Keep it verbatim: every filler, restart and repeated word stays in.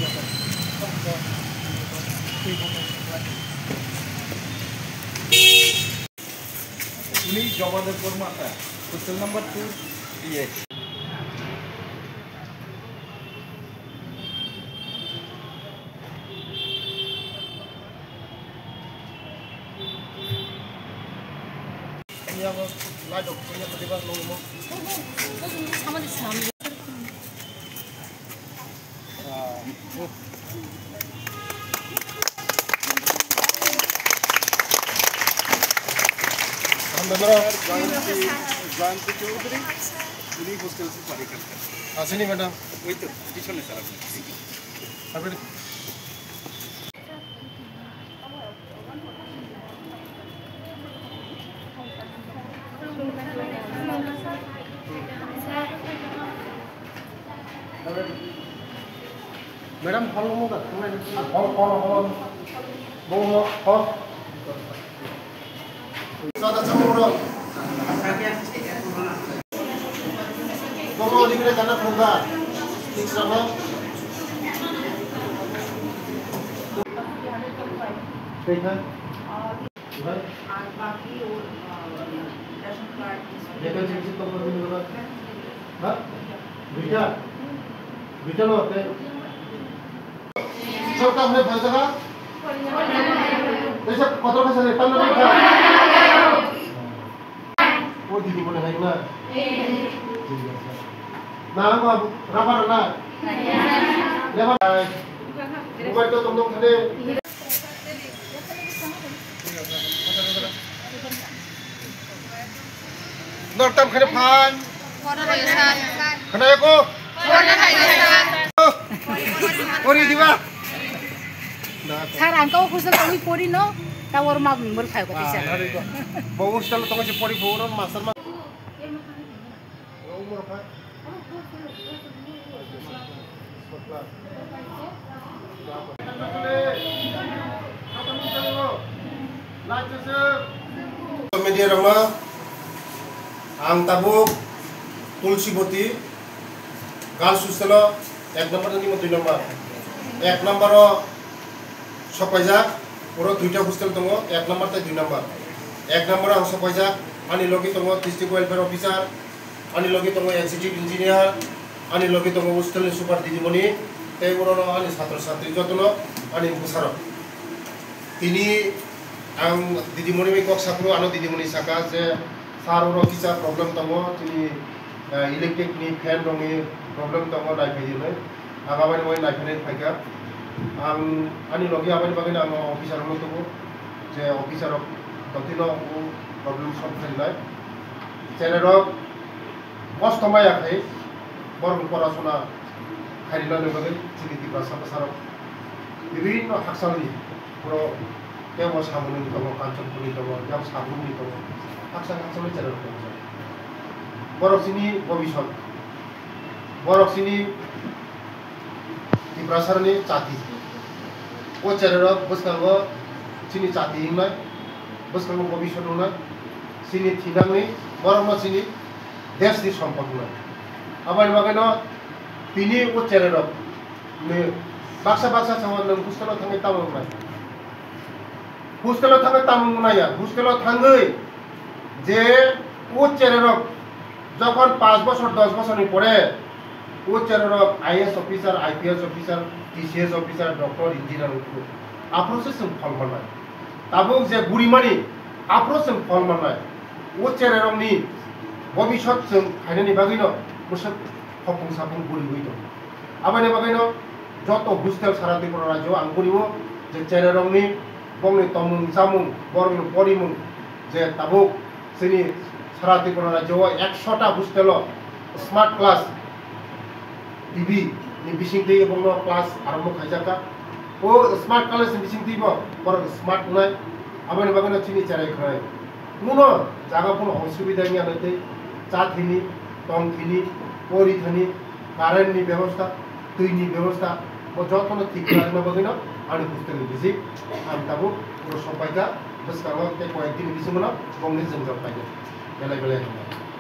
Uni Jobadeb Borma ta, hostel number two, iye. Jayanta, Jayanta Chaudhary, uni hostel superintendent. Asini madam. Oi to, pichone sir, apni. Apni. Madam, hall mo ka? Hall, hall, hall. Bo mo, hall. Sada sama bro. Bo mo di kena kana phone ka. Tik sama. Tik hai. Hai. Ar baki o, ah, ration card. Ration card. Ha? Duita? Duita lo, te? Sab kam hai bhai jaga? Te sab kotor ka sale, panna ka? O didi mone hai na? Na, ang ko rubber na? Rubber. Mobile to tong tong thane. Nortam khane phan. Khana yako. Pori diba. Sir, ang kau hostel tongwi pori no. Ta wor ma bul khai ko teacher. Bo hostel tongwi pori bo ro master ma. Media rokno ang tabuk Tulsiboti Girls Hostel o ek number ni dui number, ek number o sokpaijak, oro duita hostel tongo, ek number tei dui number. Ek number o ang sokpaijak, ani logi tongo District Welfare Officer, ani logi tongo Executive Engineer, ani logi tongo hostel ni super didimoni, tei orono ani satro satri jotono ani bwsarok. Tini ang didimoni bai kok saphuru, ano didimoni saka je, "Sir, oro kisa problem tongo, chini, eh, electric ni fan rokni problem tongo, naiphai di," hinwi. Ang aboni bagwi naiphai phaikha. Ang ani logi aboni bagwino ang officer rokno tubu je officer rok totino o problem solve khainai. Cherairok kosto maya khai borokni porasona khairina bagwi chini Tiprasa bwsarok bibinno hakchalni puro tebo Samununi tongo, Kanchanpurni tongo, yang Sabrumni tongo, hakchal hakchalni cherairok tongo. Borok chini bobisot, borok chini Tiprasarni chati. O cherairok bwskango chini chati wngnai, bwskango bobisot wngnai, chini thinangni borokno chini desni sompot wngnai. Aboni bagwino tini o cherairok ni baksa baksa chwng nwng hostel o thangwi tamo wngnai. Hostel o thangwi tamo wngnai ya, hostel o thangwi je o cherairok jokhon panch bochor, dos bochor ni pore o cherairok I A S officer, I P S officer, T C S officer, doctor, engineer wngkhu. Aphuru se chwng phol mannai. Tabuk je gurimani aphuru chwng phol mannai. O cherairokni bobisot chwng khainani bagwino bwswk khopung sapung guriwi tongo. Aboni bagwino joto hostel sara Tripura rajyo ang guriwo je cherairokni bongni tongmung chamung, borokni porimung je tabuk chini sara Tripura rajyo o ekshota hostel o smart class T V ni bisingtwi borokno class arombo khaijakha. O smart class ni bisingtwi bo borok smart wngnai, aboni bagwino chini cherai khwnai. Kuno jaga phano osubida wngya nai tei cha thini, tong thini, pori thani, current ni bebosta, twi ni bebosta, bo jotono thik khlaina bagwino ani hostel ni bising ang tabuk puro sokpaikha, bwskango tei koyek din ni bisingo no bongni jwngjal paikha. Belai belai hambai.